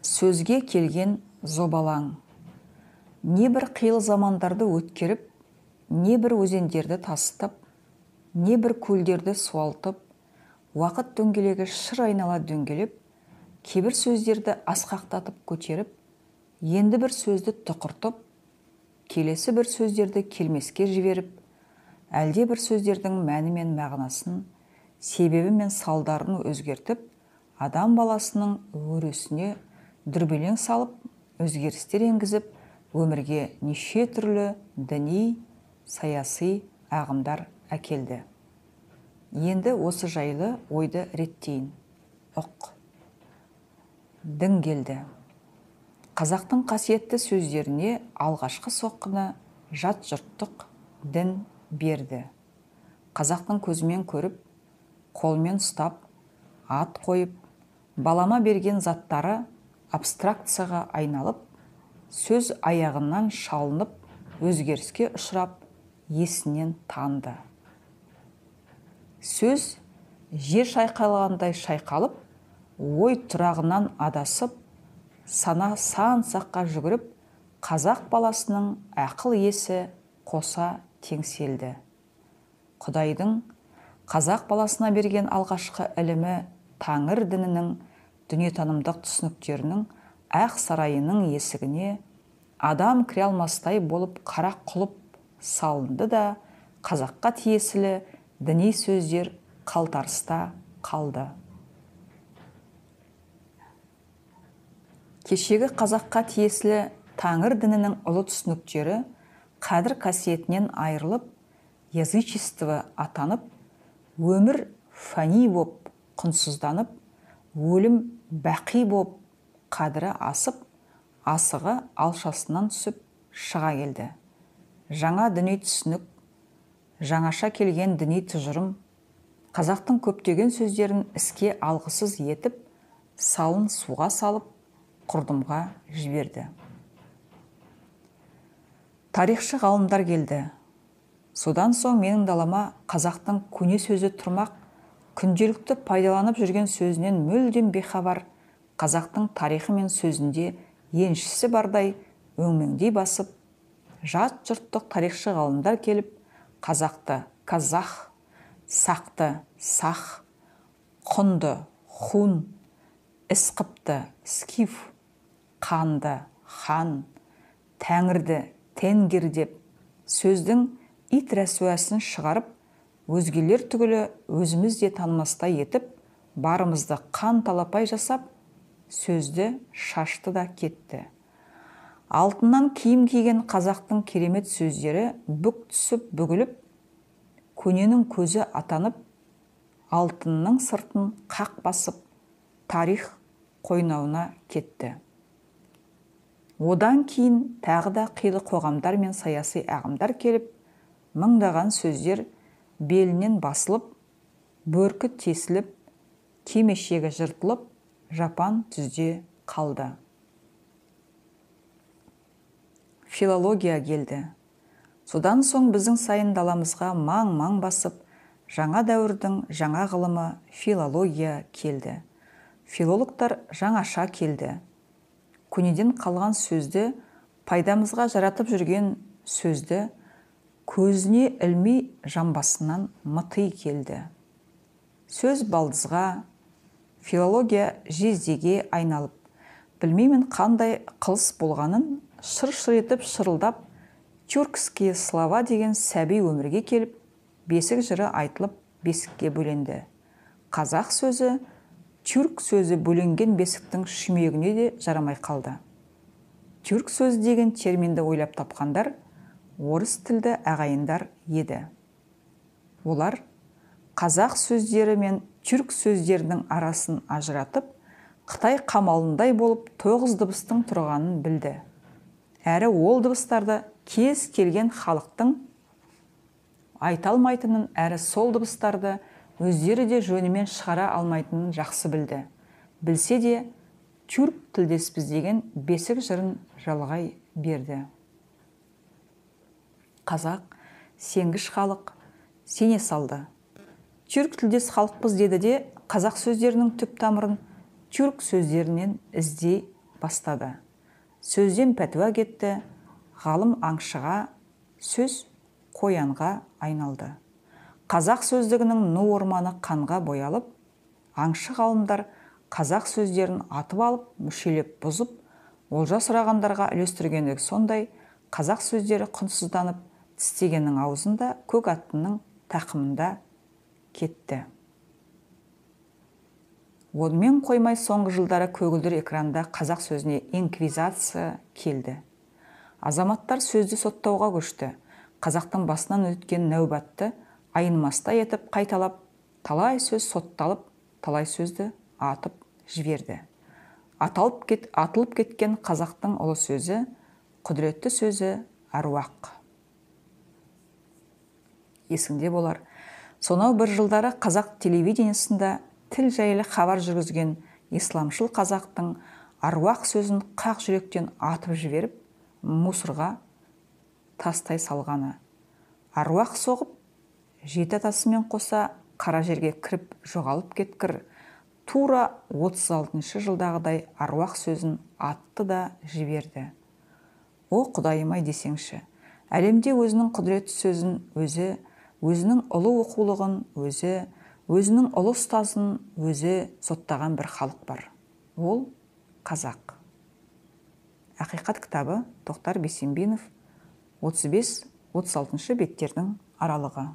Сөзге келген зобалаң. Не бір қилы замандарды өткеріп, не бір өзендерді тасытып, не бір көлдерді суалтып, уақыт дөңгелегі шыр айнала дөңгелеп, кейбір сөздерді асқақтатып көтеріп, енді бір сөзді тұқыртып, келесі бір сөздерді келмеске жіберіп, әлде бір сөздердің мәні мен мағынасын, себебі мен салдарын өзгертіп, адам баласының өресіне дүрбелең салып, өзгерістер енгізіп, өмірге неше түрлі діни, саяси ағымдар әкелді. Енді осы жайлы ойды реттейін. Ұқ. Дін келді. Қазақтың қасиетті сөздеріне алғашқы соққыны жат жұрттық дін берді. Қазақтың көзімен көріп, қолмен ұстап, ат қойып, балама берген заттары абстракцияға айналып, сөз аяғынан шалынып, өзгеріске ұшырап, есінен танды. Сөз жер шайқалғандай шайқалып, ой тұрағынан адасып, сана сан саққа жүгіріп, қазақ баласының ақыл есі қоса теңселді. Құдайдың қазақ баласына берген алғашқы ілімі тәңір дінінің дүниетанымдық түсініктерінің ақ сарайының есігіне адам кіре алмастай болып қара құлып салынды да, қазаққа тиесілі діни сөздер қалтарыста қалды. Кешегі қазаққа тиесілі тәңір дінінің ұлы түсініктері қадір қасиетінен айырылып, язычество атанып, өмір фани боп құнсызданып, өлім бақи боп қадірі асып, асығы алшасынан түсіп шыға келді. Жаңа діни түсінік, жаңаша келген діни тұжырым қазақтың көптеген сөздерін іске алғысыз етіп, салын суға салып, құрдымға жіберді. Тарихшы ғалымдар келді. Содан соң менің далама қазақтың көне сөзі тұрмақ, күнделікті пайдаланып жүрген сөзінен мүлдем бейхабар, қазақтың тарихы мен сөзінде еншісі бардай өңмеңдей басып, жат жұрттық тарихшы ғалымдар келіп, қазақты казах, сақты сах, құнды хун, ісқыпты скиф, қанды хан, тәңірді тенгір деп сөздің ит рәсуасын шығарып, өзгелер түгілі өзіміз де танымастай етіп, барымызды қан талапай жасап, сөзді шашты да кетті. Алтыннан киім киген қазақтың керемет сөздері бүк түсіп бүгіліп, көненің көзі атанып, алтынның сыртын қақ басып, тарих қойнауына кетті. Одан кейін тағы да қилы қоғамдар мен саяси ағымдар келіп, мыңдаған сөздер белінен басылып, бөркі тесіліп, кимешегі жыртылып, жапан түзде қалды. Филология келді. Содан соң біздің сайын даламызға маң-маң басып, жаңа дәуірдің жаңа ғылымы филология келді. Филологтар жаңаша келді. Көнеден қалған сөзді, пайдамызға жаратып жүрген сөзді көзіне ілмей жамбасынан мыти келді. Сөз балдызға, филология жездеге айналып, білмеймін қандай қылыс болғанын, шыр-шыр етіп шырылдап, тюркские слова деген сәби өмірге келіп, бесік жыры айтылып, бесікке бөленді. Қазақ сөзі, тюрк сөзі бөленген бесіктің шүмегіне де жарамай қалды. Тюрк сөзі деген терминді ойлап тапқандар орыс тілді ағайындар еді. Олар қазақ сөздері мен тюрк сөздерінің арасын ажыратып, Қытай қамалындай болып 9 дыбыстың тұрғанын білді. Әрі ол дыбыстарды кез келген халықтың айта алмайтынын, әрі сол дыбыстарды өздері де жөнімен шығара алмайтынын жақсы білді. Білсе де, тюрк тілдеспіз деген бесік жырын жалғай берді. Қазақ, сенгіш халық, сене салды. Тюрк тілдес халықпыз деді де, қазақ сөздерінің түп тамырын тюрк сөздерінен іздей бастады. Сөзден пәтуа кетті, ғалым аңшыға, сөз қоянға айналды. Қазақ сөздігінің ну орманы қанға боялып, аңшы ғалымдар қазақ сөздерін атып алып, мүшелеп бұзып, олжа сұрағандарға үлестіргендігі сондай, қазақ сөздері құнсызданып, тістегеннің аузында, көк аттының тақымында кетті. Онымен қоймай соңғы жылдары көгілдір экранда қазақ сөзіне инквизация келді. Азаматтар сөзді соттауға көшті. Қазақтың басынан өткен нәубатты айнымастай етіп қайталап, талай сөз сотталып, талай сөзді атып жіберді. Атылып кеткен қазақтың ұлы сөзі, құдіретті сөзі аруақ. Есіңде болар, сонау бір жылдары қазақ телевидениесінде тіл жайлы хабар жүргізген исламшыл қазақтың аруақ сөзін қақ жүректен атып жіберіп, мусорға тастай салғаны. Аруақ соғып, жеті атасымен қоса қара жерге кіріп жоғалып кеткір, тура 36 жылдағыдай аруақ сөзін атты да жіберді. О, Құдайым-ай десеңші, әлемде өзінің құдіретті сөзін өзі, өзінің ұлы оқулығын өзі, өзінің ұлы ұстазын өзі соттаған бір халық бар. Ол қазақ. Ақиқат кітабы, Тоқтар Бейсенбинов, 35-36 беттердің аралығы.